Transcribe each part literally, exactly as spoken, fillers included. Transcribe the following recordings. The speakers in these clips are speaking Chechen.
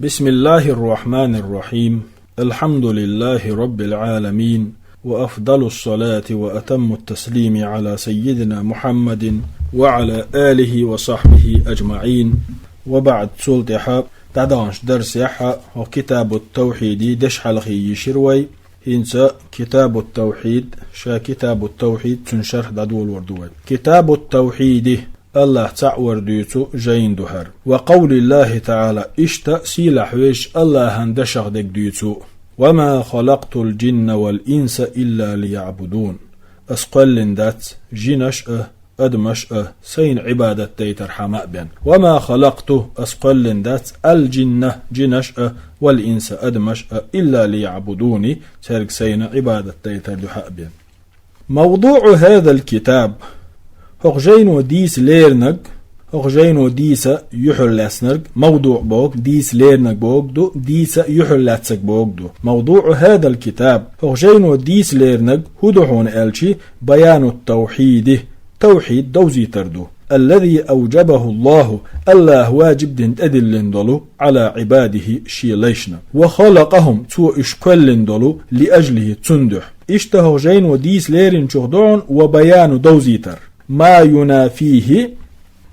بسم الله الرحمن الرحيم. الحمد لله رب العالمين، وأفضل الصلاة وأتم التسليم على سيدنا محمد وعلى آله وصحبه أجمعين. وبعد، цул тӀехьа дӀадаханчу дарсехь хӀокху Китабут-Тавхьиди дешхьалхе йийшира вай. ХӀинца Китабут-Тавхьид, ша Китабут-Тавхьид, цуьнан шарх дӀадолор ду вай. Китабут-Тавхьиди, АллахӀ цхьаъ вар дуьйцу жайна ду хӀара. Ва къавлиллахӀи таӀала, иштта сийлахь везачу АллахӀан дашах дерг дуьйцу: «Ва ма халакътул жинна вал инса илла лияӀбудун». Ас кхоьллина дац жинаш а, адамаш а, сайна Ӏибадат дайтархьама а бен. «Ва ма халакъту», ас кхоьллина дац, «ал жинна», жинаш а, «вал инса», адамаш а, «илла лияӀбудуни», цаьрга сайна Ӏибадат дайтар дуьхьа а бен. МавдуӀу хӀазал китаб. ХӀокху жайно дийца леринарг, хӀокху жайно дийца юьхьарлаьцнарг, мавдуӀ боху, дийца леринарг бохург ду, дийца юьхьарлаьцнарг бохург ду. МавдуӀу хӀазал китаб. ХӀокху жайно дийца леринарг хӀун ду хьуна аьлча, баянут-тавхьиди, тавхьид довзийтар ду. «Аллази авжабаху АллахӀу», АллахӀа ваджиб дина, тӀедиллина долу, «Ӏала Ӏибадихи», Шен лайшна. «Ва халакъахум», Цо уьш кхоьллина долу, «лиажлихи», Цунна дуьхьа. Иштта хӀокху жайно дийца леринчух ду хьуна «ва баяну», довзийтар, «ма юнафихи»,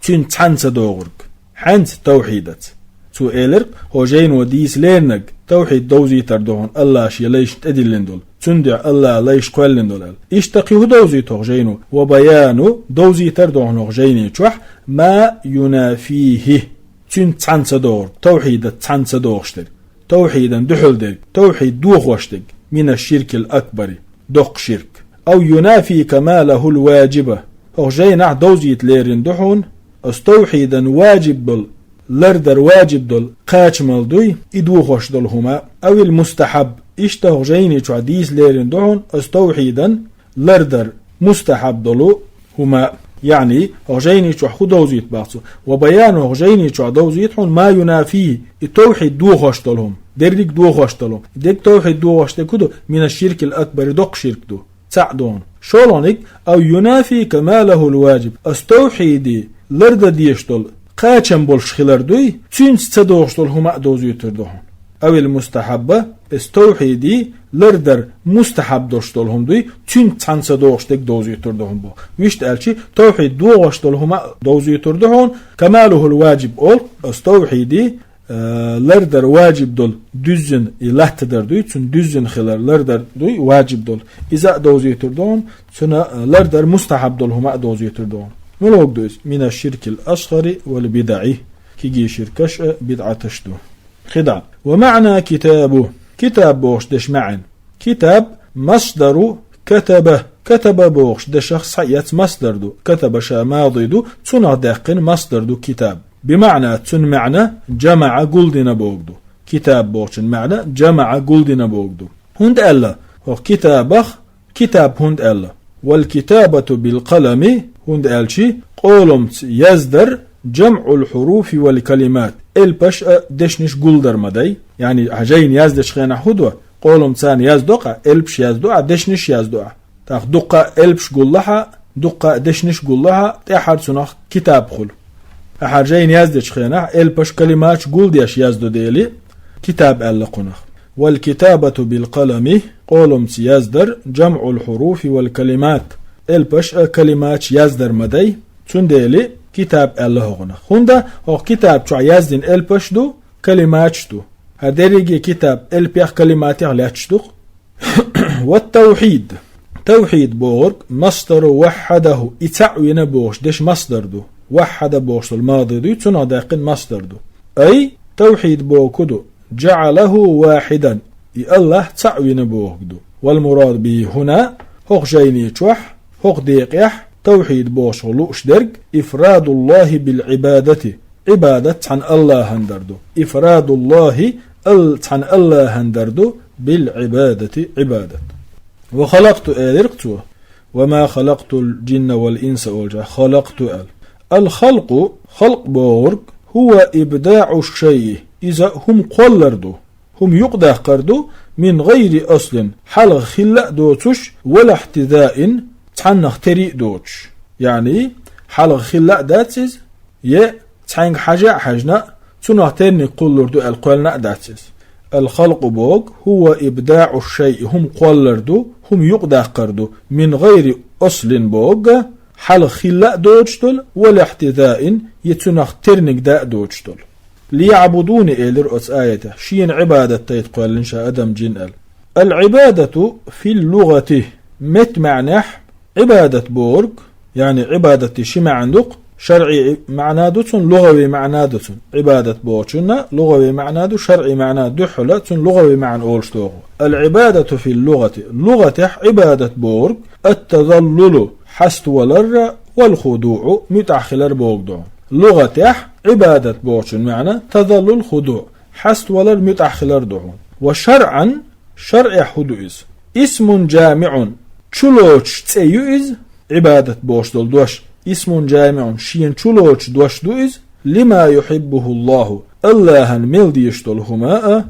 цуьнца цхьаьна ца догӀург, хьаьнца тавхьидаца. Цо элира, хӀокху жайно дийца леринарг тавхьид довзийтар ду хьуна, АллахӀа Шен лайшна тӀедиллина долу, Цунна дуьхьа АллахӀа лайш кхоьллина долу аьлла. Иштта кхин хӀун довзуьйту хӀокху жайно? «Ва баяну», довзийтар ду хьуна хӀокху жайни чохь, «ма юнафихи», цуьнца цхьаьна ца догӀург, тавхьидаца цхьаьна ца догӀуш дерг, тавхьидан дуьхьал дерг, тавхьид дохош дерг, «мина ширкил акбари», доккха ширк. «Ав юнафи камалахул ваджиба». ХӀокху жайнахь довзийта лерина ду хьуна, оцу тавхьидан ваджиб долу, лардар ваджиб долу кхачамалла дуй, и дохош долу хӀума, «авил мустахьаб». Иштта хӀокху жайни чохь дийца лерина ду хьуна, оцу тавхьидан лардар мустахьаб долу хӀума, яъни, хӀокху жайни чохь хӀун довзийта боху цо? «Ва баяну», хӀокху жайни чохь довзийта хьуна, «ма юнафи», и тавхьид дохош долу хӀума, дерриг дохош долу хӀума. Дерриг тавхьид дохош дерг хӀун ду? «Мина ширкил акбари», доккха ширк ду. Цхьаъ ду хьуна. ШолгӀаниг, «ав юнафи камалахул ваджиб», оцу тавхьиди лардан дезаш долу кхачам болуш хилар дуй, цуьнца ца догӀуш долу хӀума а довзуьйтур ду хьуна. «Авил мустахьабба», оцу тавхьиди лардар мустахьаб долуш долу хӀума дуй, цуьнца цхьаьна ца догӀуш дерг довзуьйтур ду хьуна боху. Вуьшта аьлча, тавхьид дохош долу хӀума а довзуьйтур ду хьуна, «камалухул ваджиб» олу, оцу тавхьиди э, лардар ваджиб долу дуьззина и латтадар дуй, цуьнан дуьззина хилар лардар дуй ваджиб долу. Иза а довзуьйтур ду хьуна, цуьнан, э, лардар мустахьаб долу хӀума а довзуьйтур ду хьуна. Муьлха ду иза? «Мина ширкил асгъари вал бидаӀи». Кегий ширкаш а, бидӀаташ ду. КхидӀа. «Ва маъна китабу». Китаб бохуш дешан маьӀна. Китаб масдару катаба. Катаба бохуш дешах схьаэцна масдар ду. Катаба ша мади ду, цунах даьккхина масдар ду китаб. БимаӀна, цуьнан маьӀна, «жамаӀа», гулдина бохург ду. Китаб бохучун маьӀна «жамаӀа», гулдина бохург ду. ХӀунда аьлла, хӀокху китабах китаб хӀунда аьлла? «Вал китабату бил къалами», хӀунда аьлча къоламца яздар, «жамӀул хьуруфи вал калимат», элпаш а, дешнаш гулдар ма дай. Яъни, хьан жайна яздечу хенахь хӀун до? Къоламца яздо-кх, элпаш яздо, дешнаш яздо. ТӀаккха дуккха а элпаш гуллахь а, дуккха а дешнаш гуллахь а, тӀаьхьара цунах китаб хуьлу. Ахьа жайна яздечу хенахь элпаш, калиматаш гулдеш яздо дели, китаб аьлла кхунах. «Вал китабату бил къалами», къоламца яздар, «жамӀул хьуруфи вал калимат», элпаш а, калиматаш яздар ма дай, цундели китаб аьлла хӀокхунах. ХӀунда хӀокху китаб чохь яздина элпаш ду, калиматаш ду. ХӀара дерриге китаб элпех, калиматех лаьтташ ду-кх. «Ват-тавхьид». Тавхьид бохург масдару ваххьадаху, и цхьаъ вина бохуш дешан масдар ду. Ваххьада бохуш долу мади дуй, цунах даьккхина масдар ду. Ай, тавхьид бохург ду, «жаӀалаху вахьидан», и АллахӀ цхьаъ вина бохург ду. «Вал мурад бихи хӀуна», хӀокху жайни чохь, хӀокху декъехь, тавхьид бохуш лууш дерг, «ифрадуллахи бил Ӏибадати», Ӏибадат цхьана АллахӀан дар ду. «Ифрадуллахи», Ал-, цхьана АллахӀан дар ду, «бил Ӏибадати», Ӏибадат. «Ва халакъту», элира-кх цо, «ва ма халакътул жинна вал инса», олча «халакъту» аьлла. Ал-халкъу, халкъ бохург, «хӀува ибдаӀу шайъи», иза хӀума кхоллар ду, хӀума юкъадаккхар ду, «мин гӀайри аслин», хьалха хилла а доцуш, «ва ла ихтизаин», цхьаннах тери а доцуш. Яъни, хьалха хилла а дац иза, е цхьаьнга хьажа а хьаьжна, Цунах терниг кхуллур ду аьлла кхоьллина а дац иза. Ал-халкъу боху, хӀува ибдаӀу шайъи, хӀума кхоллар ду, хӀума юкъадаккхар ду, мин гӀайри аслин боху, хьалха хилла а доцуш долу, ва лихьтизаин, я цунах терниг дан а доцуш долу. Лияъбудуни элира оцу аятехь, шена Ӏибадат дайта кхоьллина ша адам, джин аьлла. Ал-Ӏибадату фил лугӀати, меттан маьӀнехь, Ӏибадат бохург, яъни Ӏибадатан ши маьӀна ду-кх, шарӀи маьӀна ду цунна, лугӀави маьӀна ду цунна. Ӏибадат бохучунна лугӀави маьӀна ду, шарӀи маьӀна дуьххьала, цунна лугӀави маьӀна олуш догӀу. Ал-Ӏибадату фил лугӀати, лугӀатехь Ӏибадат бохург, ат-тазаллулу, хьаставалар, вал худуӀу, муьтӀахь хилар бохург ду. ЛугӀатехь Ӏибадат бохучун маьӀна тазаллул, худуӀ, хьаставалар, муьтӀахь хилар ду хьуна. Ва шарӀан, шарӀехь хӀун ду иза? Исмун джамиӀун, чулоцуш цӀе ю иза, Ӏибадат бохуш долу дош. Исмун джамиӀун, шена чулоцуш дош ду иза, лима юхьиббуху АллахӀу, АллахӀана мел дезаш долу хӀума а,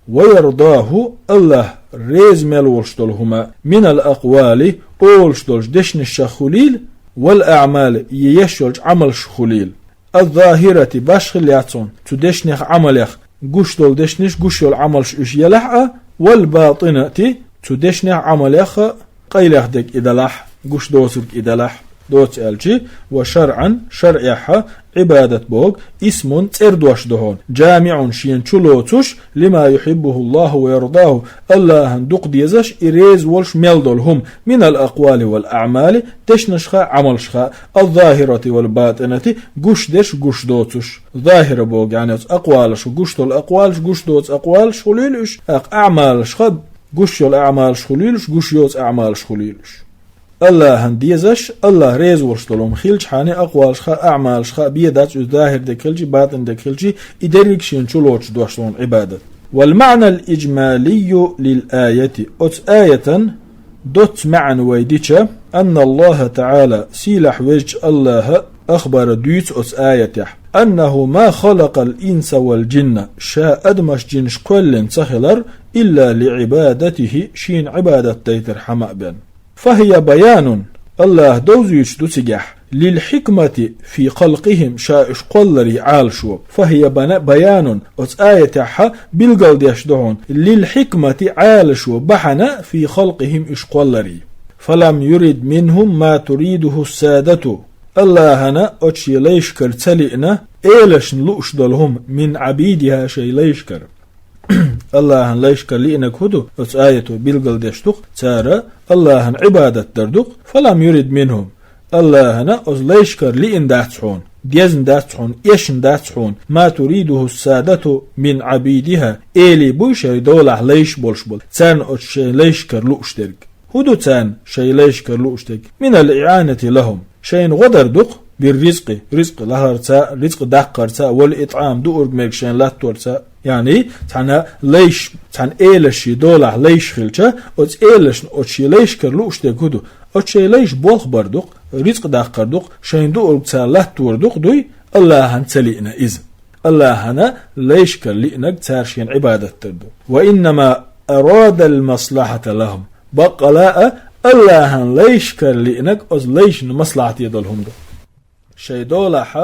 ва ярдахӀу, АллахӀ реза мел волуш долу хӀума а, минал акъвали, олуш долчу дешнашах хуьлийла, вал аӀмали, я еш йолчу Ӏамалшах хуьлийла. Аз-захирати, башхилла яц хьуна, цу дешнех, Ӏамалех, гуш долу дешнаш, гуш йолу Ӏамалш уьш елахь а, вал батӀинати, цу дешнех, Ӏамалех а къайлех дерг и далахь, гуш доцург и далахь, доцца аьлча, ва шарӀан, шарӀехь а, Ӏибадат бохург, исмун, цӀера дош ду хьуна, джамиӀун, шена чулоцуш, лима юхьиббуху АллахӀу ва ярдахӀу, АллахӀана дукха дезаш, и реза волуш мел долу хӀума, минал акъвали вал аӀмали, дешнашха а, Ӏамалшха а, аз-захирати вал батӀинати, гуш дерш, гуш доцуш. Захира бохург, яъни оцу акъвалаша, гуш долу акъвалаш, гуш доцу акъвалаш хуьлийла уьш, тӀаккха аӀмалашха, гуш йолу аӀмалаш хуьлийла уьш, гуш йоцу аӀмалаш хуьлийла уьш. АллахӀана дезаш, АллахӀ реза волуш долу хӀума хилчахьана, акъвалашха а, аӀмалашха а бен дац уьш, захир дерг хилчий, батӀин дерг хилчий, и дерриг шена чулоцуш дош ду хьуна Ӏибадат. Вал маӀнал иджмалийю лил аят. Оцу аятан доцца маьӀна вай дича, анна АллахӀа таӀала, сийлахь везачу АллахӀа, ахбара, дуьйцу оцу аятехь, аннахӀу ма халакъал инса вал джинна, ша адамаш, джинаш кхоьллина ца хилар, илла ли Ӏибадатихи, шена Ӏибадат дайтархьама а бен. ФахӀия баянун, АллахӀа довзуьйтуш ду цигахь, лил хьикмати фи халкъихӀим, ша уьш кхолларан Ӏалашо. ФахӀия бана-, баянун, оцу аятехь билгалдеш ду хьуна, лил хьикмати, Ӏалашо, бахьана, фи халкъихӀим, уьш кхолларан. Фалам юрид минхӀум ма туридухӀу ссадату. АллахӀана оцу шен лайшкара ца лиъна, элашна лууш долу хӀума, мин Ӏабидихьа, шайн лайшкара. АллахӀана лайшкара лиънарг хӀун ду, оцу аято билгалдеш ду-кх, цара АллахӀана Ӏибадат дар ду-кх, фалам юрид минхӀум. АллахӀана оцу лайшкара лиъна дац хьуна, дезна дац хьуна, эшна дац хьуна, ма туридухӀу ссадату мин Ӏабидихьа, элий буй шайн долахь лайш болуш болу, царна оцу шайн лайшкара лууш дерг. ХӀун ду царна шайн лайшкара лууш дерг? Минал иӀанати лахӀум. Шайна гӀо дар ду-кх, бир ризкъи, ризкъи лахарца, ризкъи даккхарца, вал итӀам, дуург-мерг шайна латторца. Яъни, цхьана лайш, цхьана элашший долахь лайш хилча, оцу элашна оцу шен лайшкара лууш дерг хӀун ду? Оцу шайн лайш болх бар ду-кх, ризкъи даккхар ду-кх, шайна дуург цара латтор ду-кх, дуй, АллахӀана ца лиъна иза. АллахӀана лайшкара лиънарг цара шена Ӏибадат дар ду. Ва иннама арадал маслахьата лахӀум. Баккъала а, АллахӀана лайшкара лиънарг оцу лайшна маслахьате долу хӀума ду. Шайн долахь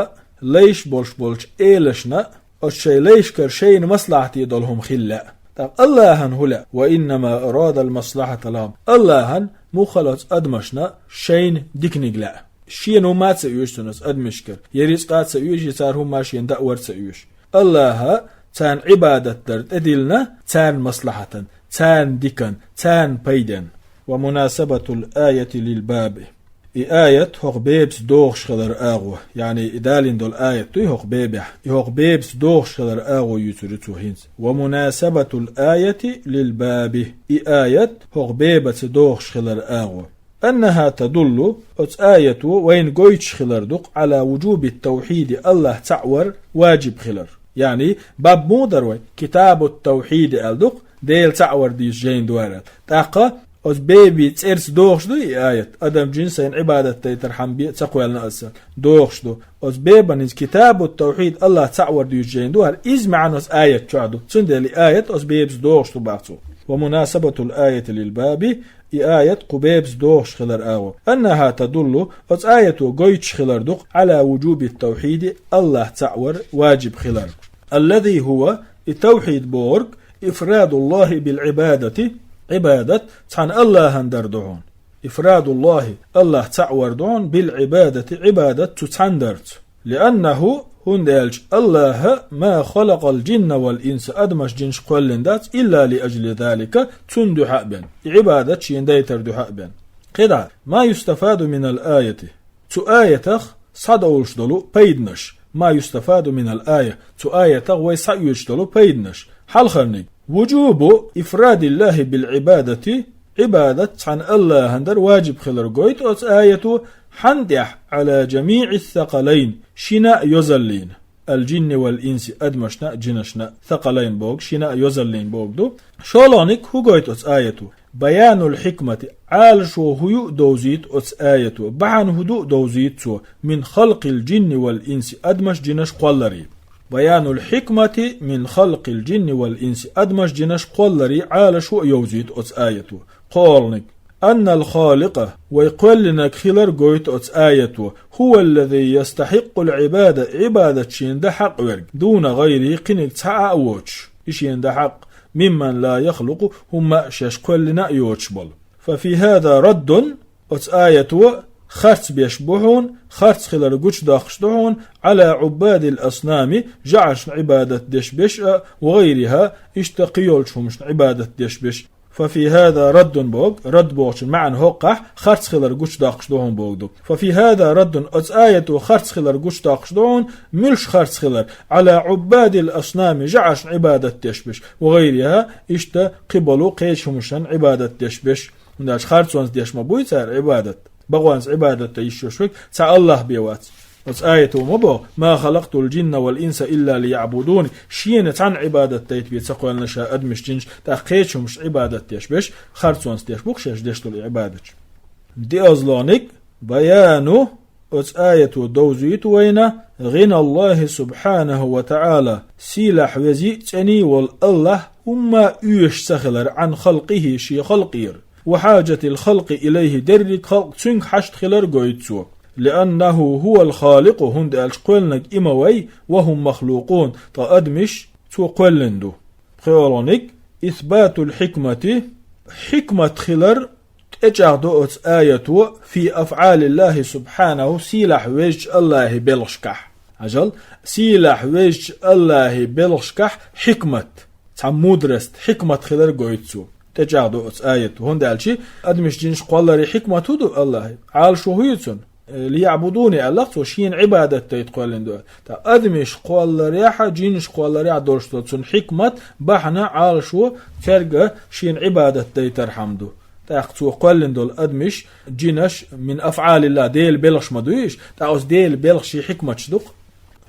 лайш болуш болчу элашна оцу шайн лайшкара шайна маслахьате долу хӀума хила лаьа. ТӀаккха АллахӀана хӀун лаьа? Ва иннама арадал маслахьата лахӀум. АллахӀана муххал оцу адамашна шайна диканиг лаьа. Шена хӀумма а ца оьшу цунна оцу адамашкара. Я ризкъа а ца оьшу, я цара хӀумма а шена даа вар а ца оьшу. АллахӀа царна Ӏибадат дар тӀедиллина царна маслахьатан, царна дикан, царна пайден. Ва мунасабатул аяти лил баби. И аят хӀокху бебаца догӀуш хилар агӀо, яъни и далийна долу аят дуй хӀокху бебехь. И хӀокху бебаца догӀуш хилар агӀо юьйцур ю цо хӀинца. Ва мунасабатул аяти лил баби. И аят хӀокху бебаца догӀуш хилар агӀо. АннахӀа тадуллу, оцу аято вайна гойтуш хилар ду-кх, Ӏала вуджубит тавхьиди, АллахӀ цхьаъ вар ваджиб хилар. Яъни, баб муха дара вай? Китабут тавхьиди аьлла ду-кх, Дела цхьаъ вар дуьйцу жайна дуьхьал. ТӀаккха оцу бебан цӀерца догӀуш дуй и аят? Адам, джин сайна Ӏибадат дайтархьама бен ца кхоьллина аса. ДогӀуш ду. Оцу бебан иза китабут тавхьид, АллахӀ цхьаъ вар дуьйцу жайна дуьхьал, иза маьӀна оцу аят чохь ду. Цундела и аят оцу бебаца догӀуш ду боху цо. Ва мунасабатул аяти лил баби, и аят кху бебаца догӀуш хилар агӀо. АннахӀа тадуллу, оцу аято гойтуш хилар ду-кх, Ӏала вуджубит тавхьиди, АллахӀ цхьаъ вар ваджиб хилар. الذي هو, и тавхьид бохург, إفراد الله بالعبادة, Ӏибадат цхьан Аллахьан дар ду хьуна. إفراد الله, Аллахь цхьаъ вар ду хьуна, بالعبادة, Ӏибадат цу цхьанна дарца. لأنه, хӀунда аьлча Аллахьа, ما خلق الجن والإنس, адамаш, жинаш кхоьллина дац, إلا لأجل ذلك, цунна дуьхьа а бен, и Ӏибадат шена дайтар дуьхьа а бен. КхидӀа, ما يستفاد من الآية, цу аятах схьадовлуш долу пайданаш, ما يستفاد من الآية, цу аятах вай схьаоьцуш долу пайданаш. Хьалхарниг, وجوب إفراد الله بالعبادة, Ӏибадат цхьан Аллахьан дар ваджиб хилар гойту оцу аято, хьанна тӀехь, على جميع الثقلين, шина а йозаллина, الجن والإنس, адамашна а, жинашна а, ثقلين бохург шина а йозаллина бохург ду. ШолгӀаниг хӀун гойту оцу аято? بيان الحكمة, Ӏалашо хӀун ю а довзуьйту оцу аято, бахьана хӀун ду а довзуьйту цо, من خلق الجن والإنس, адамаш, жинаш кхолларе. بيان الحكمة من خلق الجن والإنس, адамаш, жинаш кхолларе Ӏалашо а йовзуьйту оцу аято. КхоалгӀаниг, أن الخالق, вай кхоьллинарг хилар гойту оцу аято, هو الذي يستحق العبادة, Ӏибадат шена дан хьакъ верг, دون غيره, кхиниг цхьа а воцуш, и шена дан хьакъ, ممن لا يخلق, хӀумма а шаьш кхоьллина а йоцуш болу. ففي هذا رد, оцу аято харц беш бу хьуна, харц хилар гучудоккхуш ду хьуна, على عباد الأصنام, жӀарашна Ӏибадат деш беш а, وغيرها, иштта кхин йолчу хӀуманашна Ӏибадат деш беш. ففي هذا رد бохург, рад бохучун маьӀна хӀокхахь, харц хилар гучудоккхуш ду хьуна бохург ду. ففي هذا رد, оцу аято харц хилар гучудоккхуш ду хьуна, муьлш харц хилар, على عباد الأصنام, жӀарашна Ӏибадат деш беш, وغيرها, иштта кхин болу кхечу хӀуманашна Ӏибадат деш беш. ХӀунда аьлча харцонца деш ма буй цара Ӏибадат. Бакъонца Ӏибадат дан йиш йолуш верг цхьа Аллахь бен вац. Оцу аято ма боху: ما خلقت الجن والإنس إلا ليعبدون. Шена цхьанна Ӏибадат дайта бен ца кхоьллина ша адамаш, жинаш, тӀаккха кхечу хӀуманашна Ӏибадат деш беш, харцонца деш бу-кх шаьш деш долу и Ӏибадаташ. Диъазлониг, بيان, оцу аято довзуьйту вайна, غنى الله سبحانه وتعالى, сийлахь везий, цӀений волу Аллахь, хӀумма а оьшуш ца хилар, عن خلقه, шен халкъера. وحاجة الخلق إليه, дерриг халкъ цуьнга хьашт хилар гойту цо. لأنه هو الخالق, хӀунда аьлча кхоьллинарг и ма вай, وهم مخلوقون, ткъа адамаш цо кхоьллина ду. ПхоьалгӀаниг, إثبات الحكمة, хьикмат хилар тӀечӀагӀдо оцу аято, في أفعال الله سبحانه, сийлахь везачу Аллахьан белхашкахь. Хьажал, сийлахь везачу Аллахьан белхашкахь хьикмат, цхьа мудрость, хьикмат хилар гойту цо. ТӀечӀагӀдо оцу аято. ХӀунда аьлча адамаш, жинаш кхолларе хьикмат хӀун ду Аллахьан? Ӏалашо хӀун ю цуьнан? Э, ليعبدوني аьлла-кх цо, шена Ӏибадат дайта кхоьллина ду. ТӀаккха адамаш кхолларехь а, жинаш кхолларехь а долуш долу цуьнан хьикмат, бахьана, Ӏалашо цаьрга шена Ӏибадат дайтархьама ду. ТӀаккха цо кхоьллина долу адамаш, жинаш, من أفعال الله, Делан белхаш ма дуй уьш, тӀаккха оцу Делан белхашан хьикматаш ду-кх.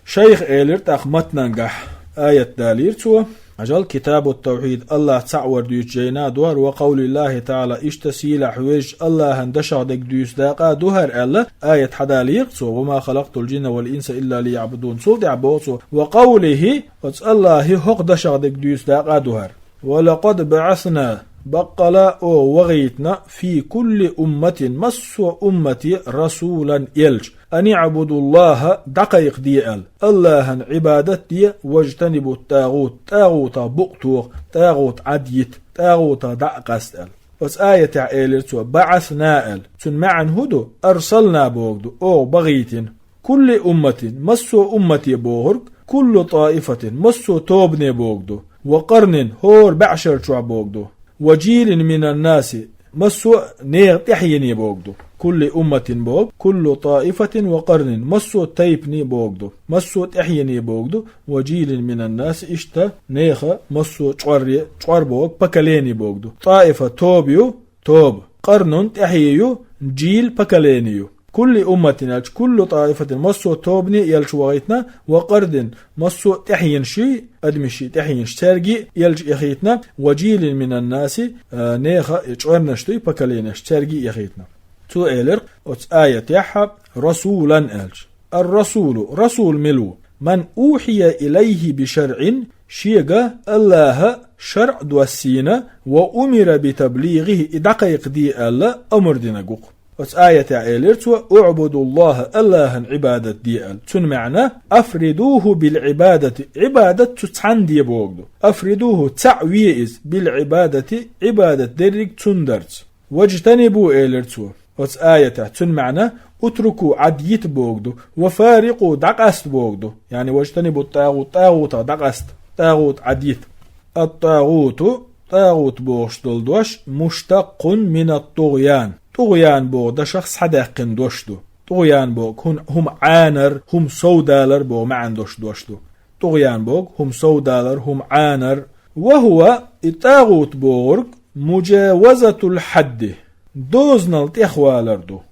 Шайха элира тӀаккха матнангахь, аят далийра цо. Хьажал, كتاب التوحيد, Аллахь цхьаъ вар дуьйцу жайна а духьара, وقول الله تعالى, иштта сийлахь везачу Аллахьан дашах дерг дуьйцу дакъа а духьара аьлла, аят хьадалийра цо: وما خلقت الجن والإنس إلا ليعبدون. Цул тӀаьхьа боху цо: وقوله, оцу Аллахьан хӀокху дашах дерг дуьйцу дакъа а духьара. ولقد بعثنا, баккъала а оха вахийтина, في كل أمة, массо а уммате, رسولا, элча, أن اعبدوا الله, дӀакхайкхаде аьлла, Аллахьан Ӏибадат де, واجتنبوا الطاغوت, тӀагӀутах букъ тоха, тӀагӀут Ӏад йита, тӀагӀутах дӀа а къаста аьлла. Оцу аятехь элира цо: بعثنا аьлла. Цуьнан маьӀна хӀун ду? أرسلنا бохург ду, оха бахийтина. كل أمة, массо а уммате бохург, كل طائفة, массо а тобане бохург ду, وقرن, хӀора бӀешар чохь бохург ду, وجيل من الناس, массо а нехан тӀаьхьене бохург ду. كل أمة бохург, كل طائفة وقرن, массо а тайпане бохург ду, массо а тӀаьхьене бохург ду, وجيل من الناس, иштта нехан массо а чкъоре, чкъор бохург поколение бохург ду. طائفة тоба ю, тоба, قرن тӀаьхье ю, جيل поколение ю. كل أمة аьлча, كل طائفة, массо а тобане элча вахийтина, وقرن, массо а тӀаьхьенаш, адамаш тӀаьхьенаш, цаьрга а элча эхийтина, وجيل من الناس, а, нехан чкъорнаш дуй, поколениеш, цаьрга а эхийтина. Цо элира оцу аятехь: رسولا аьлча. الرسول, расул мила ву? من أوحي إليه بشرع, шега Аллахьа шарӀ доссийна, وأمر بتبليغه, и дӀакхайкхаде аьлла, амр динарг ву-кх. Оцу аятехь элира цо: «УӀбудуллаха», Аллахьан Ӏибадат де аьлла. Цуьнан маьӀна: «Афридуху бил Ӏибадати», Ӏибадат цу цхьанна де бохург ду. «Афридуху», цхьаъ ве иза, «бил Ӏибадати», Ӏибадат дерриг цунна дарца. «Важтанибу», элира цо оцу аятехь, цуьнан маьӀна: «Утруку», Ӏад йита бохург ду, «ва фарикъу», дӀакъаста бохург ду. Яъни, «важтанибу тӀагӀут», тӀагӀутах дӀакъаста, тӀагӀут Ӏад йита. Ат-тӀагӀуту, тӀагӀут бохуш долу дош, муштаккъун минат-тӀугӀян. ТӀугӀян боху дашах схьадаьккхина дош ду. ТӀугӀян боху хӀун-, хӀума Ӏанар, хӀума совдалар боху маьӀна долуш дош ду. ТӀугӀян боху хӀума совдалар, хӀума Ӏанар. Ва хӀува, и тӀагӀут бохург, муджавазатул хьадди, дозанал тӀехвалар ду.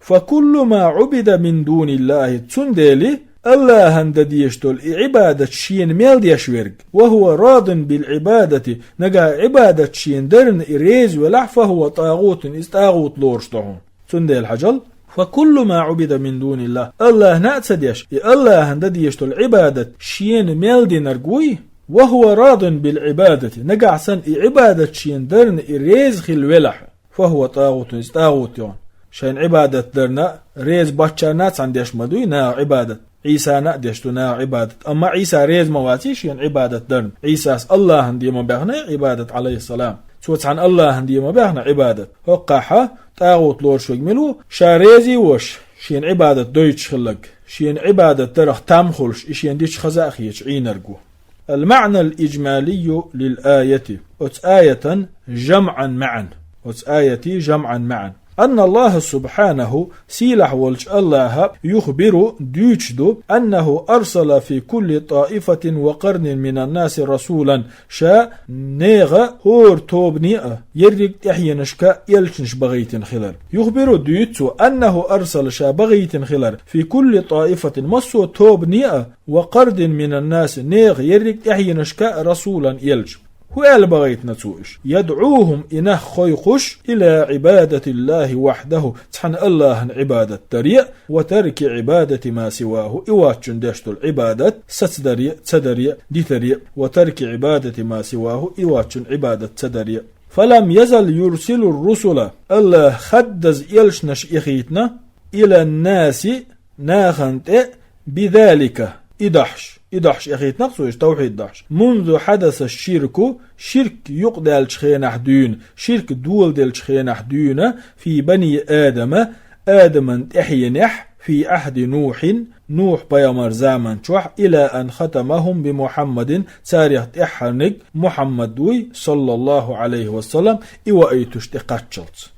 «Фа куллу ма Ӏубида мин дуниллахи», цундела Аллахьан дан дезаш долу и Ӏибадат шена мел деш верг, «ва хӀува радин бил Ӏибадати», нагахь Ӏибадат шена дарна и реза велахь, «фа хӀува тӀагӀутун», иза тӀагӀут лоруш ду хьуна. Цундела хьажал: «Фа куллу ма Ӏубида мин дуниллах», Аллахьна а ца деш, и Аллахьан дан дезаш долу Ӏибадат шена мел динарг вуй, «ва хӀува радин бил Ӏибадати», нагахь санна и Ӏибадат шена дарна и реза хилла велахь, «фа хӀува тӀагӀутун», иза тӀагӀут ю хьуна. Шайна Ӏибадат дарна а, реза боцчарна а цхьаьна деш ма дуй наха Ӏибадат. Ӏийсана а деш ду наха Ӏибадат. Амма Ӏийса реза ма ваций шена Ӏибадат дарна. Ӏийсас Аллахьан де ма баьхна Ӏибадат, Ӏалайхиссалам. Цо цхьаьна Аллахьан де ма баьхна Ӏибадат. ХӀокхахь тӀагӀут лоруш верг мила ву? Ша резий вош, шена Ӏибадат дойтуш хилларг, шена Ӏибадат дарах там хуьлуш, и шена дича хаза а хеташ Ӏийнарг ву. Ал-маънал иджмалийю лил аяти. Оцу аятан жамъан маьӀна. Оцу аятий жамъан маьӀна. Анна Аллаха субхьанаху, сийлахь волчу Аллаха, юхбиру, дуьйцуш ду, аннаху арсала фи кулли таифатин ва къарнин минан наси расулан, ша нехан хӀора тобане а, ерриг тӀаьхьенашка а элчанаш бахийтина хилар. Юхбиру, дуьйцу цо, аннаху арсала, ша бахийтина хилар, фи кулли таифатин, массо а тобане а, ва къарнин минан наси, нехан ерриг тӀаьхьенашка а расулан, элча. ХӀун аьлла бахийтина цо уьш? ЯдӀухум, и нах кхойкхуш, ила Ӏибадатиллахи вахьдаху, цхьана Аллахьан Ӏибадат даре а, ва тарки Ӏибадати ма сиваху, и воцчунна деш долу Ӏибадат сацадаре а, цадаре а, дитаре а, ва тарки Ӏибадати ма сиваху, и воцчунна Ӏибадат цадаре а. Фалам язал юрсилур русула, Аллаха хаддаза элчанаш эхийтина, илан наси, нахана тӀе, бидалика, и дахьаш, и дахьаш эхийтина-кх цо уьш, тавхьид дахьаш. Мунзу хьадаса ширку, ширк юкъадаьллачу хенахь дуьйна, ширк доладеллачу хенахь дуьйна, фи бани Адама, Адаман тӀаьхьенехь, фи Ӏахди Нухьин, Нухь пайхамар заман чохь, ила ан хатамахум би Мухьаммадин, царех тӀаьххьарниг Мухьаммад вуй, саллаллаху Ӏалайхи ва саллам, и ваийтуш тӀекхаччалц.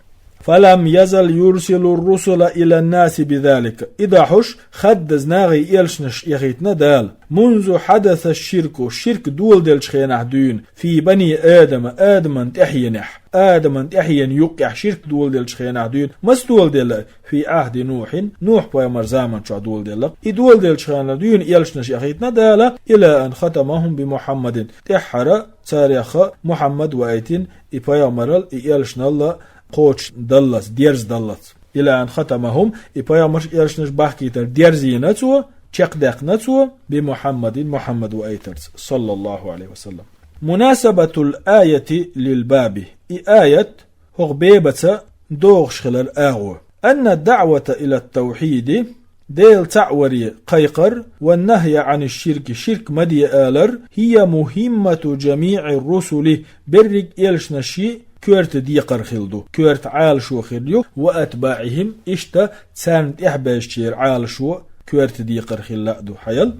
Фалам язал юрсилур русула илан наси бидалика. И дахьаш хаддаза нахе элчанаш эхийтина Дала. Мунзу хьадаса ширку, ширк доладеллачу хенахь дуьйна, фи бани Адама, Адаман тӀаьхьенехь. Адаман тӀаьхьенан юккъехь ширк доладеллачу хенахь дуьйна. Маса доладелла? Фи Ӏахди Нухьин, Нухь пайхамар заман чохь доладелла. И доладеллачу хенахь дуьйна элчанаш эхийтина Дала, ила ан хатамахум би Мухьаммадин. ТӀаьххьара царех Мухьаммад ваийтина, и пайхамарал, и элчаналла кхочуш даллалц, дерза даллалц. Ила ан хатамахум, и пайхамарш, элчанаш бахкийтар дерзийна цо, чекхдаьккхина цо, би Мухьаммадин, Мухьаммад ваийтарца, саллаллаху Ӏалайхи ва саллам. Мунасабатул аяти лил баби. И аят хӀокху бебаца догӀуш хилар агӀо. Анна даъвата ила тавхьиди, Дела цхьаъ варе кхайкхар, ва нахья Ӏани ширки, ширк ма де алар, хӀия мухӀиммату жамиӀи русули, берриг элчанаши коьрта декхар хилла ду, коьрта Ӏалашо хилла ю, ва атбаӀихим, иштта царна тӀаьхьабаьжчеран Ӏалашо коьрта декхар хилла а ду, хьаял.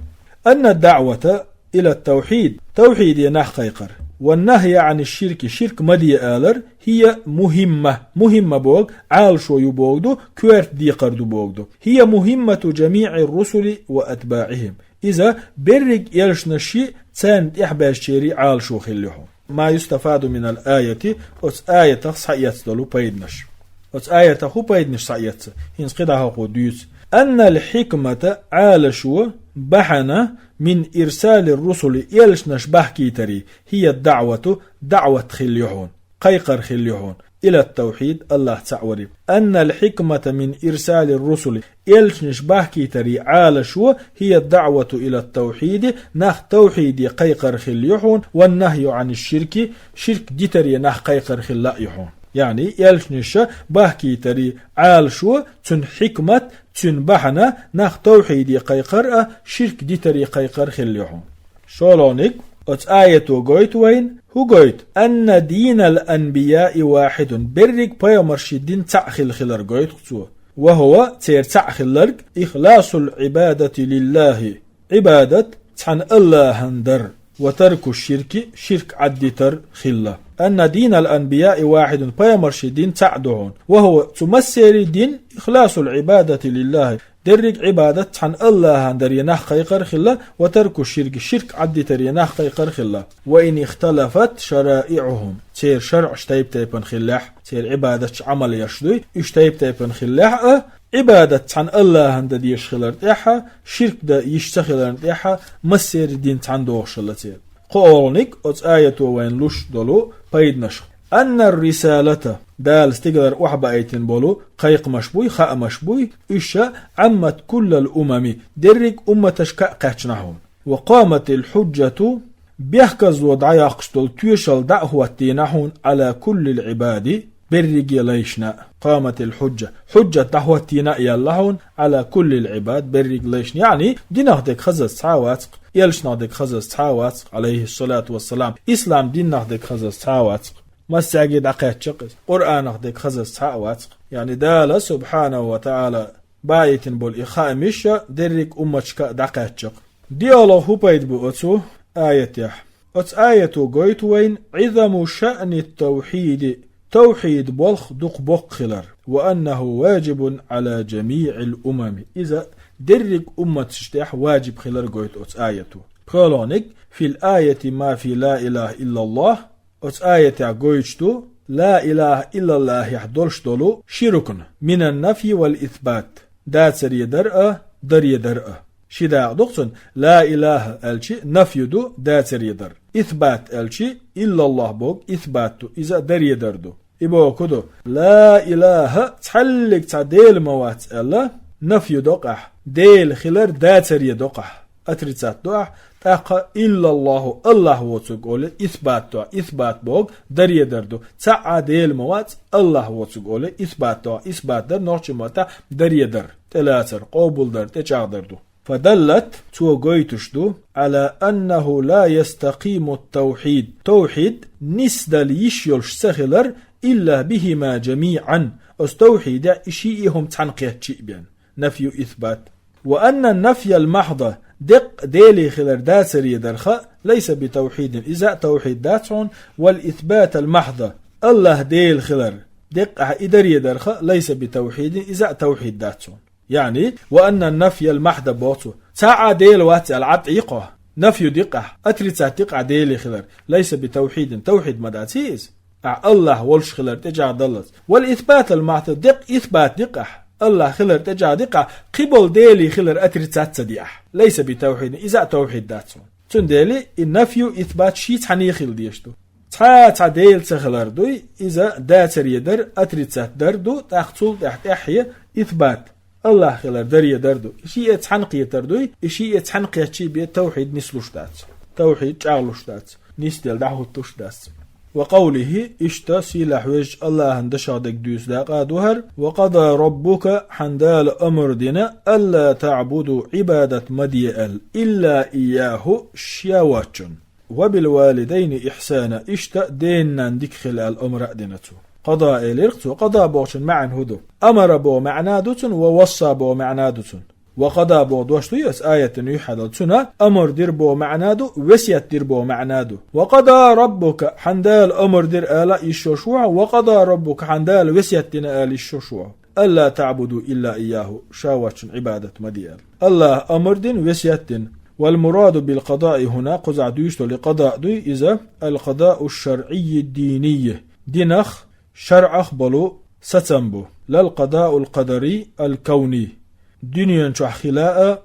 Анна даъвата ила тавхьид, тавхьиде нах кхайкхар, ва нахья Ӏани ширки, ширк ма де алар, хӀия мухӀимма, мухӀимма боху, Ӏалашо ю боху ду, коьрта декхар ду боху ду. ХӀия мухӀиммату жамиӀи русули ва атбаӀихим. Иза берриг элчанаши, царна тӀаьхьабаьжчеран Ӏалашо хилла ю хьуна. Ма юстафаду минал аяти, оцу аятах схьаэцна долу пайданаш. Оцу аятах хӀун пайданаш схьаэцна? ХӀинца кхидӀа хӀокхо дуьйцу. Аннал хьикмата, Ӏалашо, бахьана, мин ирсалир русули, элчанаш бахкийтарий, хӀия даъвату, даъват хилла ю хьуна, кхайкхар хилла ю хьуна, ила тавхьид, Аллах цхьаъ варе. Аннал хьикмата мин ирсалир русули, элчанаш бахкийтарий Ӏалашо, хӀия даъвату ила тавхьиди, нах тавхьиде кхайкхар хилла ю хьуна, ва нахью Ӏани ширки, ширк дитаре нах кхайкхар хилла а ю хьуна. Яъни, элчанаша бахкийтари Ӏалашо, цун хьикмат, цун бахьана нах тавхьиде кхайкхар а, ширк дитаре кхайкхар хилла хьуна. ШолгӀаниг, оцу аято гойту вайна, хӀун гойту? «Анна динал анбияи вахьидун», берриг пайхамарши дин цхьаъ хилла хилар гойту цо. «Ва хӀува», церан цхьаъ хилларг, «ихласул Ӏибадати лиллахи», Ӏибадат цхьана Аллахьан дар, «ва тарку ширки», ширк Ӏаддитар хилла. «Анна динал анбияи вахьидун», пайхамарши дин цхьаъ ду хьуна. «Ва хӀува», цу массери дин, «ихласул Ӏибадати лиллахи», дерриг Ӏибадат цхьана Аллахьан даре нах кхайкхар хилла, «ва тарку ширки», ширк Ӏаддитаре нах кхайкхар хилла. «Ва ин ихталафат шараиӀухум», церан шарӀаш тайп-тайпана хиллехь, церан Ӏибадатчу Ӏамалеш дуй, уьш тайп-тайпана хиллехь а, Ӏибадат цхьана Аллахьан дан дезаш хилар тӀехьа, ширк дан йиш ца хиларна тӀехьа, массери дин цхьаьна догӀуш хилла церан. КхоалгӀаниг, оцу аято вайна луш долу пайданаш. «Аннар рисалата», Дала стигалара охьабаийтина болу кхайкхамаш буй, хаамаш буй, уьш ша «Ӏаммат куллал умами», дерриг умматашка а кхаьчна хьуна. «Ва къаматил хьуджату», бехказло дӀайоккхуш долу тоьшалла дӀа а хӀоттийна хьуна, «Ӏала куллил Ӏибади», берриге лайшна а, «къаматил хьуджа», хьуджат дӀахӀоттийна а яьлла хьуна, «Ӏала куллил Ӏибад», берриг лайшна. Яъни, динах дерг хазаза цхьа а вац-кх, элчанах дерг хазаза цхьа а вац-кх, Ӏалайхиссалату вассалам, ислам динах дерг хазаза цхьа а вац-кх. Массаьрга дӀакхаьчча-кх иза. Къуръанах дерг хазаза цхьа а вац-кх. Яъни, Дала, субхьанаху ва таӀала, баийтина болу и хаамаш дерриг умматашка а дӀакхаьчча-кх. ДиъалгӀа хӀун пайда бу оцу аятехь? Оцу аято гойту вайна Ӏизаму шаъни тавхьиди, тавхьид болх дукха боккха хилар, ва аннаху ваджибун Ӏала жамиӀил умами, иза дерриг умматаш тӀехь ваджиб хилар гойту оцу аято. ПхоалгӀаниг, «Фил аяти ма фи ла илаха иллаллах», оцу аятехь гойтуш ду, «Ла илаха иллаллахехь» долуш долу ши рукн, «минан нафйи вал исбат», дацаре дар а, даре дар а. Ши дакъа ду-кх цуьнан, «Ла илаха» аьлчи нафью ду, дацаре дар. «Исбат» аьлчи, «иллаллах» боху исбат ду, иза даре дар ду. И боху ду, «Ла илаха», цхьаьллиг цхьа Дела ма вац аьлла, нафью до-кх ахь, Дела хилар дацаре до-кх ахь, отрицать до ахь, тӀаккха «иллаллаху», Аллах воцург оле, исбат до ахь, исбат боху даре дар ду. Цхьа а Дела ма вац, Аллах воцург оле, исбат до ахь, исбат дар нохчийн маттахь даре дар, тӀелацар, къобалдар, тӀечӀагӀдар ду. «Фадаллат», цо гойтуш ду, «Ӏала аннаху ла ястакъиму тавхьид», тавхьид нисдала йиш йолуш ца хилар, «илла бихима жамиӀан», оцу тавхьидехь и шиъ а хӀума цхьаьна кхетча а бен, нафью, исбат. «Ва анна нафьял махьда», деккъа Деле хилар дацаре дарх а, «лайса би тавхьидин», иза а тавхьид дац хьуна, «вал исбатал махьда», Аллах Дела хилар деккъа и даре дарх а, «лайса би тавхьидин», иза а тавхьид дац хьуна. Яъни, «ва анна нафьял махьда» боху цо. Цхьа а Дела вац аьлла, Ӏад йи кхо. Нафью ди-кх ахь, отрицать ди-кх ахь Деле хилар. «Лайса би тавхьидин», тавхьид ма дац иза. Ахь Аллах волуш хилар тӀечӀагӀдаллалц. «Вал исбатал махьда», деккъа исбат ди-кх ахь. Аллах хилар тӀечӀагӀди-кх ахь, кхиболу Деле хилар отрицать ца ди ахь. «Лайса би тавхьидин», иза а тавхьид дац хьуна. Цундела и нафью, исбат ши цхьаьна хила дезаш ду. Цхьа а цхьа Дела ца хилар дуй, иза дацаре дар, отрицать дар ду, тӀаккха цул тӀаьхьа тӀаьхье исбат, Аллах хилар даре дар ду. И шиъ а цхьаьна кхетар дуй, и шиъ а цхьаьна кхетча а бен тавхьид нислуш дац. Тавхьид чӀагӀлуш дац. Нисдела дӀахӀуттуш дац. «Ва къавлихи», иштта сийлахь везачу Аллахьан дашах дерг дуьйцу дакъа а ду хӀара, «ва къада раббука», хьан Дала амр дина, «алла таъбуду», Ӏибадат ма де аьлла, «илла ийяху», ша воцчунна. «Ва бил валидайни ихьсана», иштта ден-нанна дика хила аьлла амр а дина цо. «Къада» элира-кх цо, «къада» бохучун маьӀна хӀун ду? «Амара» боху маьӀна ду цуьнан, «ва васса» боху маьӀна ду цуьнан. «Ва къада» боху дош дуй оцу аятан юьхьӀаьдал? Цуьнан амр дира боху маьӀна ду, весет дира боху маьӀна ду. «Ва къада раббука», хьан Дала амр дира ала йиш йолуш ву хьо, «ва къада раббука», хьан Дала весет дина ала йиш йолуш ву хьо. «Алла таъбуду илла ийяху», ша воцчунна Ӏибадат ма де аьлла. Аллаха амр дина, весет дина. «Вал мураду бил къадаи» хӀуна, кхузахь дуьйцуш долу къада дуй иза, «ал къадау шаръийи динийи», динах, шаръах болу сацам бу, «лал къадаул къадари ал кавни», дуьнен чохь хила а,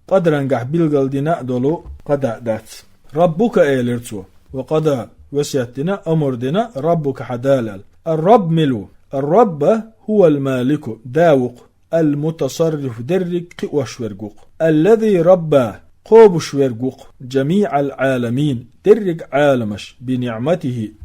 къадарангахь билгалдина а долу къада дац. «Раббука», элира цо, «ва къада», весет дина, амр дина, «раббука», хьан Дала аьлла. Ар-рабб мила ву? Ар-рабба хӀувал малику, да ву-кх, ал-мутасарриф, дерриг кхиош верг ву-кх, аллази рабба, кхобуш верг ву-кх, жамиъал Ӏаламин, дерриг Ӏаламаш, би ниъматихи,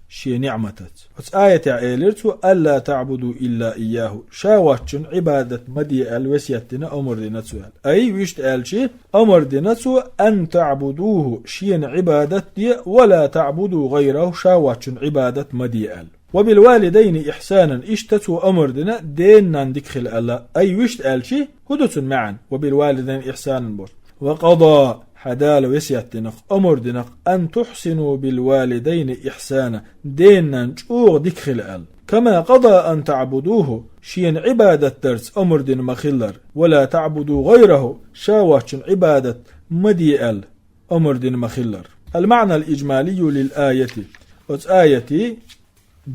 шен ниӀматаца. Оцу аятехь элира цо: «Алла таъбуду илла ийяху», ша воцчунна Ӏибадат ма де аьлла весет дина, омар дина цо аьлла. Ай, вуьшта аьлча, омар дина цо: «Ан таъбудуху», шена Ӏибадат де, «ва ла таъбуду гӀайраху», ша воцчунна Ӏибадат ма де аьлла. «Ва бил валидайни ихьсанан», иштта цо омар дина, ден-нанна дика хила аьлла. Ай, вуьшта аьлча, хӀун ду цуьнан маьӀна, «ва бил валидайни ихьсанан» боху? «Ва къада», хьан Дала весет динарг, омар динарг, «ан тухьсину бил валидайни ихьсана», ден-нанна чӀогӀа дика хила аьлла. «Кама къада ан таъбудуху», шена Ӏибадат дарца омар дина ма-хиллара, «ва ла таъбуду гӀайраху», ша воцчунна Ӏибадат ма де аьлла омар дина ма-хиллара. Ал-маъна ал-ижмалию лил-айати. Оцу аятан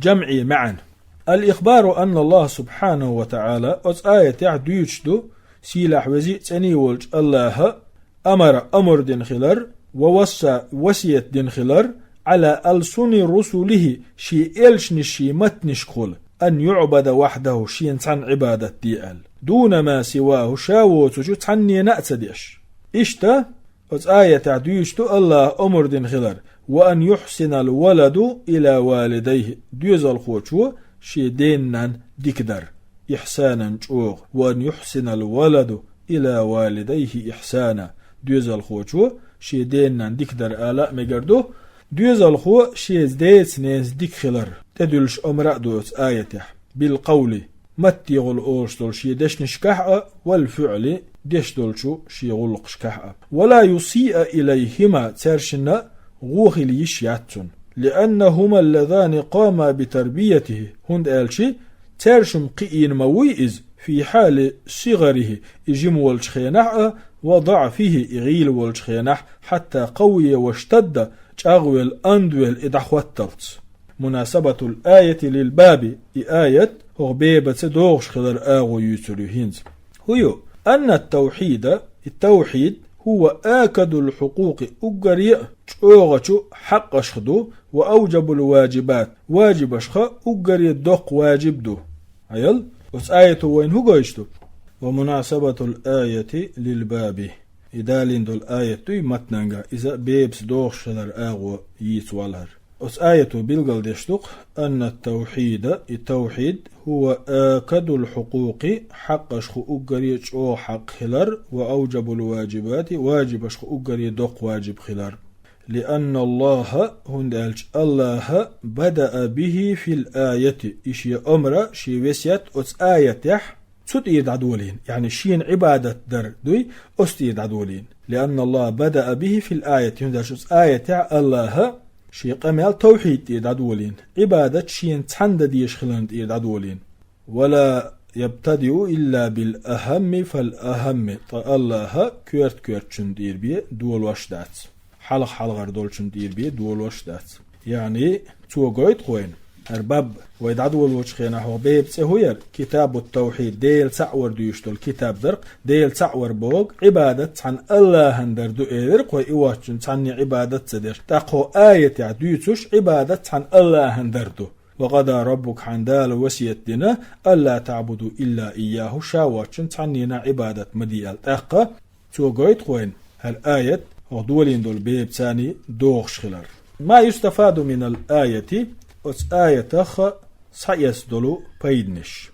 жамӀи маьӀна. Ал-ихбару анна Аллаха субхьанаху ва таӀала, оцу аятехь дуьйцуш ду, сийлахь везий а, цӀений волчу Аллаха амара омар дина хилар, ва васса васет дина хилар, Ӏала алсуни русулихи, шен элчанийн маттанашкахула, ан юъбада вахьдаху, шена цхьанна Ӏибадат де аьлла, дуна ма сиваху, ша воцучу цхьаннена а ца деш. Иштта, оцу аятехь дуьйцуш ду Аллаха омар дина хилар: «Ва ан юхьсинал валаду ила валидайхи», доьзалхочо шен ден-нанна дика дар, ихьсанан чӀогӀа. «Ва ан юхьсинал валаду ила валидайхи ихьсана», доьзалхочо шен ден-нанна дика дар ала а мегар ду, доьзалхо шен деца-ненаца дика хилар тӀедуьллуш омра а ду оцу аятехь, бил къавли, маттехула олуш долу шен дешнашкахь а, вал фиъли, деш долчу шен гӀуллакхашкахь а. «Ва ла юсиа илайхима», цаьршинна гӀо хила йиш яц цунна. «Лианнахума ллазани къама би тарбиятихи», хӀунда аьлча цаьршимма кхиийна ма вуй иза, фи хьали сигӀарихи, и жима волчу хенахь а, ва даъфихи, и гӀийла волчу хенахь, хьатта къавия ва штадда, чӀагӀвелла, андвелла и дӀахӀотталц. Мунасабатул айати лил баби, и аят хӀокху бебаца догӀуш хилар агӀо юьйцур ю хӀинца. ХӀун ю? Анна тавхьида, и тавхьид, хӀува акадул хьукъукъи, уггаре а чӀогӀачу хьакъашха ду, ва авжабул ваджибат, ваджибашха уггаре доккха ваджиб ду. Хьаял, оцу аято вайна хӀун гойтуш ду? Ва мунасабатул айати лил баби. И далийна долу аят дуй матнанга, иза бебаца догӀуш хилар агӀо йийца валар. Оцу аято билгалдеш ду-кх, анна тавхьида, и тавхьид, хӀува акадул хьукъукъи, хьакъашха уггаре а чӀогӀа хьакъ хилар, ва авжабул ваджибати, ваджибашха уггаре доккха ваджиб хилар. Лианна Аллаха, хӀунда аьлча Аллаха, бадаа бихи фил айати, и шен омра, шен весет оцу аятехь цу тӀера дӀадолийна, яъни шена Ӏибадат дар дуй, оцу тӀера дӀадолийна. Лианна Аллаха бадаа бихи фил айати, хӀунда аьлча оцу аятехь Аллаха шен къамел тавхьид тӀера дӀадолийна, Ӏибадат шена цхьанна дан дезаш хиларна тӀера дӀадолийна. Ва ла ябтадиу илла бил ахамми фал ахамми, ткъа Аллаха коьрта-коьртачунна тӀера бен долош дац. Хьалха-хьалхара долчунна тӀера бен долош дац. Яъни, цо гойту-кх вайна, хӀара баб вай дӀадолочу хенахь хӀокху бебан цӀе хӀун яра? Китабут тавхьид, Дела цхьаъ вар дуьйцуш долу китаб дара-кх, Дела цхьаъ вар бохург Ӏибадат цхьана Аллахана дар ду элира-кх вай, и воцчунна цхьанне Ӏибадат ца деш. ТӀаккха хӀокху аятехь дуьйцуш, Ӏибадат цхьана Аллахана дар ду. Ва къада раббука, хьан Дала васият дина, алла таъбуду илла ийяху, ша воцчунна цхьаннена Ӏибадат ма де аьлла. ТӀаккха цо гойту-кх вайна, хӀара аят хӀокху долийна долу бебаца догӀуш хилар. Ма юстафаду минал айати, оцу аятах схьаэцна долу пайданаш.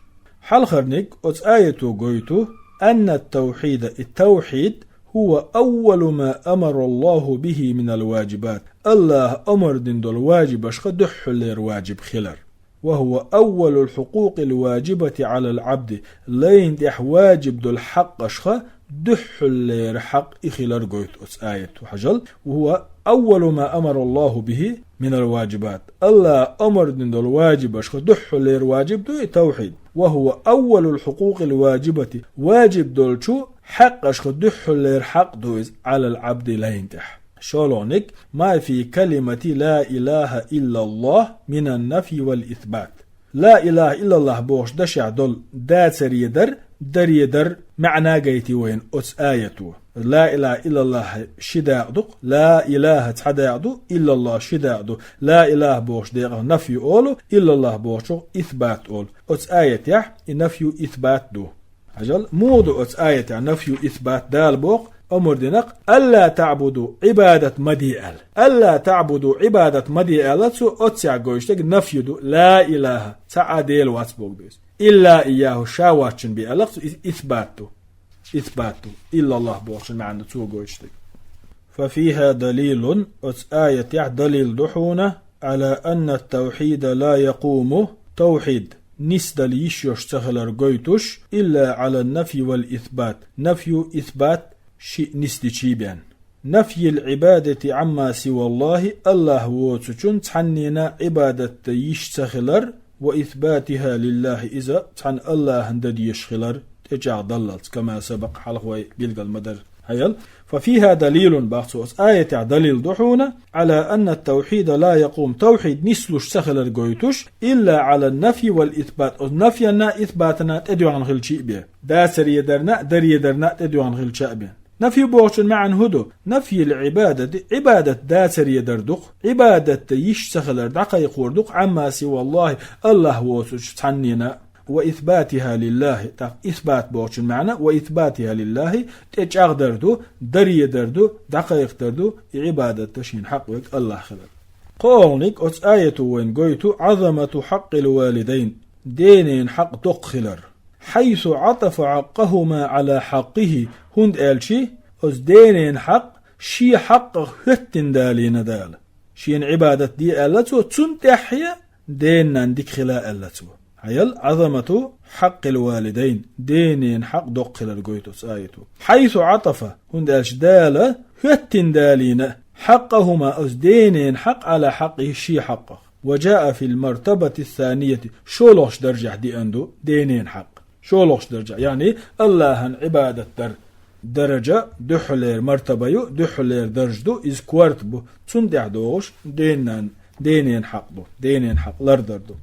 Хьалхарниг, оцу аято гойту, анна тавхьида, и тавхьид, хӀува аввалу ма амара Аллаху бихи минал ваджибат, Аллаха омар дина долу ваджибашха дуьххьарлера ваджиб хилар. Ва хӀува аввалул хьукъукъил ваджибати Ӏалал Ӏабди, лайна тӀехь ваджиб долу хьакъашха дуьххьарлера хьакъ и хилар гойту оцу аято. Хьажал, ва хӀува аввалу ма амара Аллаху бихи минал ваджибат, Аллаха омар дина долу ваджибашха дуьххьарлера ваджиб ду и тавхьид. Ва хӀува аввалул хьукъукъил ваджибати, ваджиб долчу хьакъашха дуьххьарлера хьакъ ду иза Ӏалал Ӏабди, лайна тӀехь. ШолгӀаниг, ма фи калимати ла илаха иллаллах минан нафи вал исбат. Ла илаха иллаллах бохуш дашехь долу дацаре дар, даре дар маьӀна гайти вайна оцу аято. Ла илаха иллаллах ши дакъа ду-кх, ла илаха цхьа дакъа ду, иллаллах ши дакъа ду. Ла илаха бохучу декъах нафи олу, иллаллах бохучух исбат олу. Оцу аятехь и нафи исбат ду. Хьажал, муха ду оцу аятехь нафи исбат? Дала боху, омар динакх, «Алла таъбуду», Ӏибадат ма де аьлла. «Алла таъбуду», Ӏибадат ма де аьлла, цо оццехь гойтуш дерг нафью ду, ла илаха, цхьа а Дела вац бохург ду иза. «Илла ийяху», ша воцчун бе аьлла, цо из-, исбат ду. Исбат ду. «Иллаллах» бохучун маьӀна ду цо гойтуш дерг. «Фа фиха далилун», оцу аятехь далил ду хьуна, «Ӏала анна таухьида ла якъуму», таухьид нисдала йиш йолуш ца хилар гойтуш, «илла Ӏала нафи вал исбат», нафью, исбат шиъ нисдичий бен. «Нафйил Ӏибадати Ӏамма сиваллахи», Аллах воцучун цхьаннена Ӏибадат дан йиш ца хилар, «ва исбатиха лиллахи», иза цхьана Аллахана дан дезаш хилар, тӀечӀагӀдаллалц, кама сабакъ, хьалха вай билгал ма дара. Хьаял. «Фа фиха далилун», бах цо, оцу аятехь далил ду хьуна, «Ӏала анна таухьида ла якъум», таухьид нислуш ца хилар гойтуш, «илла Ӏала нафи вал исбат», оцу нафьяна, исбатана тӀедоьгӀна хилча а бен. Дацаре дарна а, даре дарна а тӀедоьгӀна хилча а бен. Нафи бохучун маьӀна хӀун ду? «Нафйил Ӏибадати», Ӏибадат дацаре дар ду-кх, Ӏибадат дан йиш ца хилар дӀакхайкхор ду-кх, «Ӏамма сиваллахи», Аллах воцучу цхьаннена, «ва исбатиха лиллахи», тӀаккха исбат бохучун маьӀна, «ва исбатиха лиллахи», тӀечӀагӀдар ду, даре дар ду, дӀакхайкхадар ду, и Ӏибадат дан шена хьакъ верг Аллах хилар. КхоалгӀаниг оцу аято вайна гойту «Ӏазамату хьакъил валидайн», денен хьакъ доккха хилар. «Хьайсу Ӏатафа хьакъахума Ӏала хьакъихи», хӀунда аьлча оцу денен хьакъ шен хьакъах хӀоьттина далийна Дала. Шена Ӏибадат де аьлла цо, цунна тӀаьхье денан дика хила аьлла цо. Хьаял, «Ӏазамату хьакъил валидайн», денен хьакъ доккха хилар гойту оцу аято. «Хьайсу Ӏатафа», хӀунда аьлча Дала хӀоьттина далийна, «хьакъахума», оцу денен хьакъ, «Ӏала хьакъихи», шен хьакъах. «Ва джаа фил мартабати ссанияти», шолгӀачу даржехь деана ду денен хьакъ. ШолгӀачу даржехь, яъни Аллахьан Ӏибадат дар даража дуьххьалера мартаба ю, дуьххьалера даржа ду, иза корта бу, цунна тӀехь догӀуш денан, денен хьакъ ду, денен хьакъ лардар ду.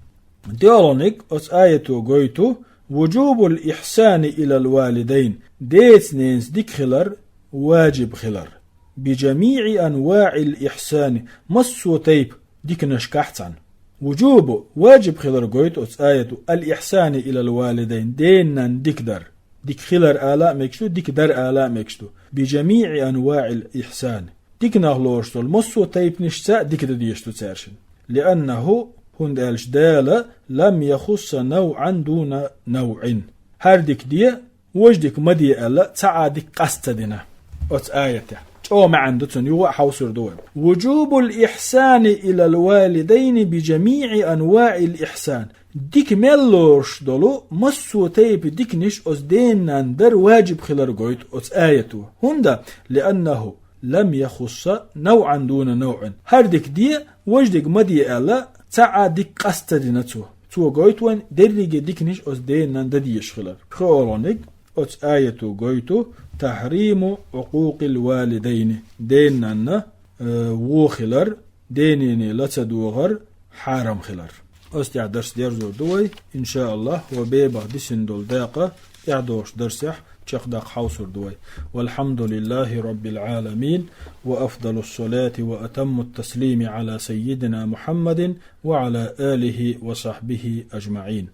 ДоьалгӀаниг оцу аято гойту: «Вуджубул ихьсани илал валидайн», деца-ненаца дика хилар, важиб хилар. «Би джамиъи анваъил ихьсани», массо а тайпа диканашкахь цхьаьна. «Вуджубу», важиб хилар гойту оцу аято, «ал ихьсани илал валидайн», денан дика дар. Дика хилар ала а мегаш ду, дика дар ала а мегаш ду. «Би джамиъи анваъил ихьсани». Диканах лоруш долу массо а тайпанашца а дика дан дезаш ду цаьршинна. «Лианнаху», хӀунда аьлча Дала, «лам яхусса навъан дуна навъин». ХӀара дика де, важа дика ма де аьлла, цхьа а дика къаста ца дина оцу аятехь. ЧӀогӀа маьӀна ду цунна, юха а хьовсур ду вай. «Вуджубул ихьсани илал валидайни би джамиъи анваъил ихьсан». Дика мел лоруш долу массо а тайпа диканаш оцу денан дар важиб хилар гойту оцу аято. ХӀунда? «Лианнаху лам яхусса навъан дуна навъин». ХӀара дика де, важа дика ма де аьлла, цхьа а дика къаста ца дина цо. Цо гойту вайн дерриге диканаш оцу денан дан дезаш хилар. ПхоьалгӀаниг оцу аято гойту: «Тахьриму Ӏукъукъил валидайни». Денанна, э, вон хилар, денене ла ца догӀар хьарам хилар. Оцу тӀехь дарс дерзор ду вай, иншааллах, ва бебах дисина долу дакъа тӀаьхьадогӀучу дарсехь чекхдаккха хьовсур ду вай. Валхьамдулиллахи Раббил Ӏаламин, ва афдалус салати ва атаммут таслими Ӏала саййидина Мухьаммадин ва Ӏала алихи ва сахьбихи аджмаӀин.